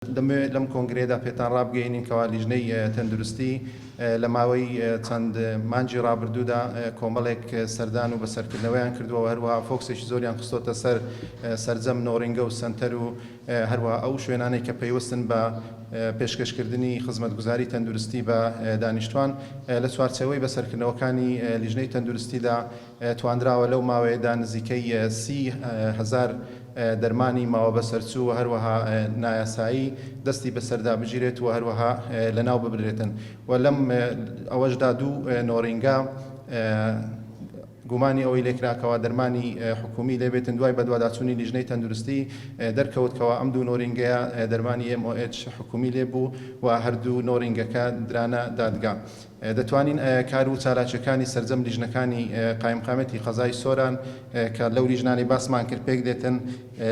دەمەوێت لەم کۆنگرەیەدا پێتان ڕابگەیەنین کەوا لیژنەی تەندروستی لە ماوەی چەند مانگی ڕابردوودا کۆمەڵێک سەردان و بەسەرکردنەوەیان کردووە و هەروەها فۆکسێکی زۆریان خستۆتە سەر سەرجەم نۆرینگە و سەنتەر و هەروەها ئەو شوێنانەی کە پەیوەستن بە پێشکەشکردنی خزمەتگوزاری تەندروستی بە دانیشتوان. لە چوارچێوەی بەسەرکردنەوەکانی لیژنەی تەندروستیدا توانراوە لەو ماوەیەدا نزیکەی 30,000 دەرمانی ماوە بەسەرچوو و هەروەها نایاسایی دەستی بەسەردا بگیرێت و هەروەها لەناو ببرێتن و لەم ئەوەشدا دوو نۆرینگە گومانی ئەوەی لێکرا کەوا دەرمانی حکومی لێبێتن، دوای بەدواداچوونی لیژنەی تەندروستی دەرکەوت کەوا ئەم دوو نۆرینگەیە دەرمانی MOH حکومی لێبوو و هەردوو نۆرینگەکە درانە دادگا. دەتوانین کار و چالاکیەکانی سەرجەم لیژنەکانی قایمقامیەتی قەزای سۆران کە لەو لیژنانەی باسمان کرد پێک دێتن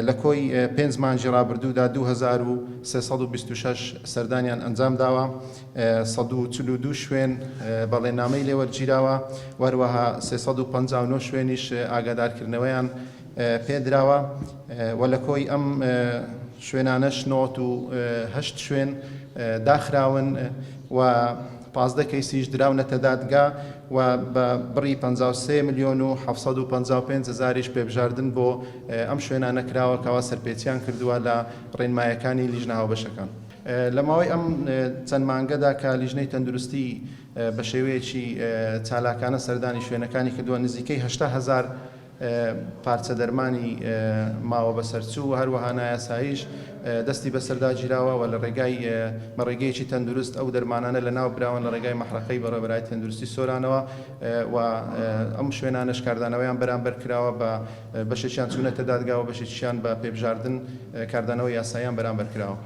لە کۆی پێنج مانگی ڕابردوودا 2326 سەردانیان ئەنجام داوە، 142 شوێن بەڵێننامەی لێ وەرگیراوە و هەروەها 359 شوێنیش ئاگادارکردنەوەیان پێدراوە و لە کۆی ئەم شوێنانەش 98 شوێن داخراون و 15 کەیسیش دراونەتە دادگا و بە بڕی 53 ملیۆن و 755 هەزاریش پێبژاردن بۆ ئەم شوێنانە کراوە کەوا سەرپێچیان کردووە لە ڕێنمایەکانی لیژنە هاوبەشەکان. لە ماوەی ئەم چەند مانگەدا کە لیژنەی تەندروستی بە شێوەیەکی چالاکانە سەردانی شوێنەکانی کردووە، نزیکەی 80,000 پارچە دەرمانی ماوە بەسەرچوو و هەروەها نایاساییش دەستی بەسەردا گیراوە و لە ڕێگای بە ڕێگەیەکی تەندروست ئەو دەرمانانە لەناو براون لە ڕێگای مەحرەقەی بەڕێوەبەرایەتی تەندروستی سۆرانەوە و ئەم شوێنانەش کاردانەوەیان بەرامبەر کراوە بە بەشێکیان چوونەتە دادگا و بەشێکیشیان بە پێبژاردن کاردانەوەی یاساییان بەرامبەر کراوە.